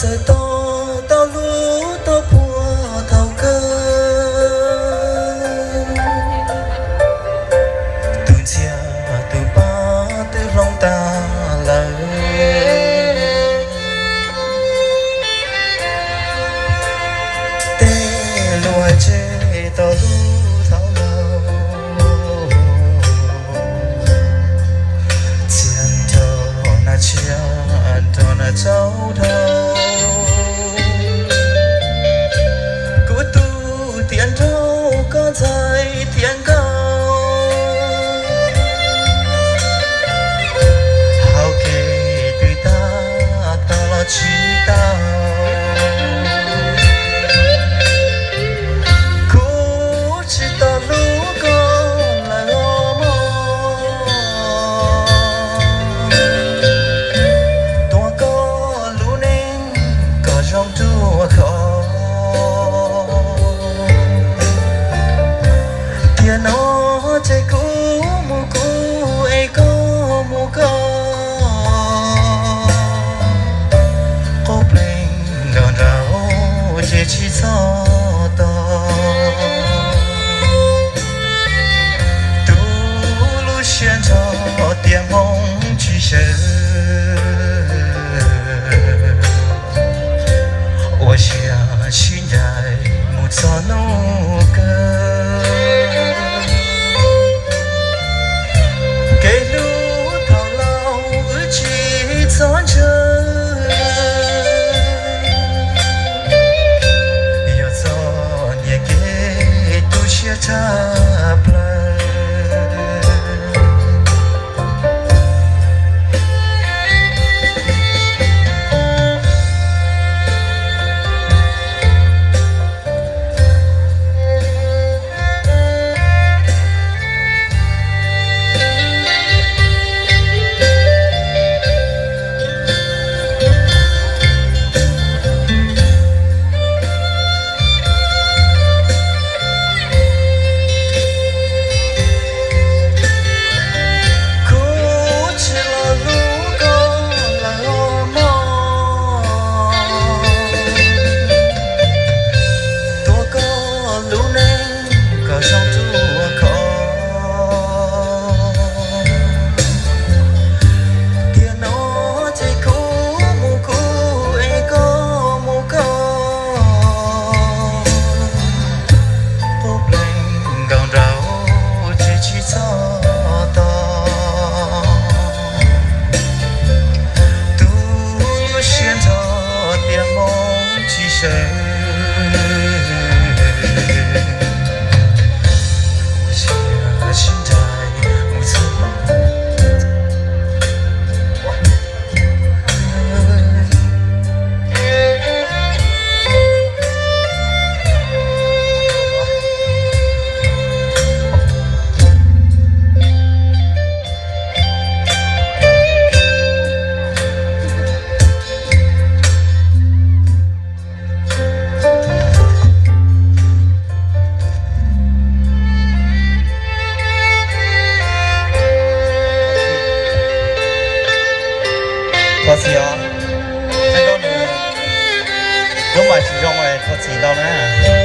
Tau, tau hlub tau puag thaum kawg, tus ntxhias tus pab twb hloov tag lawm. Tej lus hais tseg tau hlub thaum laus, txias nrog nas tshiab nrog nas tsaub dhau. Kuv tu tiav nraug koj ntxhais tiav nkauj, hauv kev twb tag tau los tsis tau. Kuv tsis tau hlub koj lawm os mog, tuav koj lub neej kom zoo ruaj khov. Tiam no ces kuv mus kuv es koj mus koj, qub pleev nraum nraud ces tsis txhob tos. Tu lub siab nrho tias hmoov tsis sawv, ua siab sib ncaim mus txog hnub kawg. Kev hlub thaum laus wb tsis txhob ntshaw, yog txoj niam kev tu siab tshaj plaws. Kuv tsis los hlub koj lawm os mog, tuav koj lub neej kom zoo ruaj khov. Tiam no ces kuv mus kuv es koj mus koj, qub pleev nraum nraud ces tsis txhob tos. Tu lub siab nrho tias hmoov tsis sawv, ua siab sib ncaim mus txog. Thov txim os, lub mas tsis zoo, thov txim ntau na.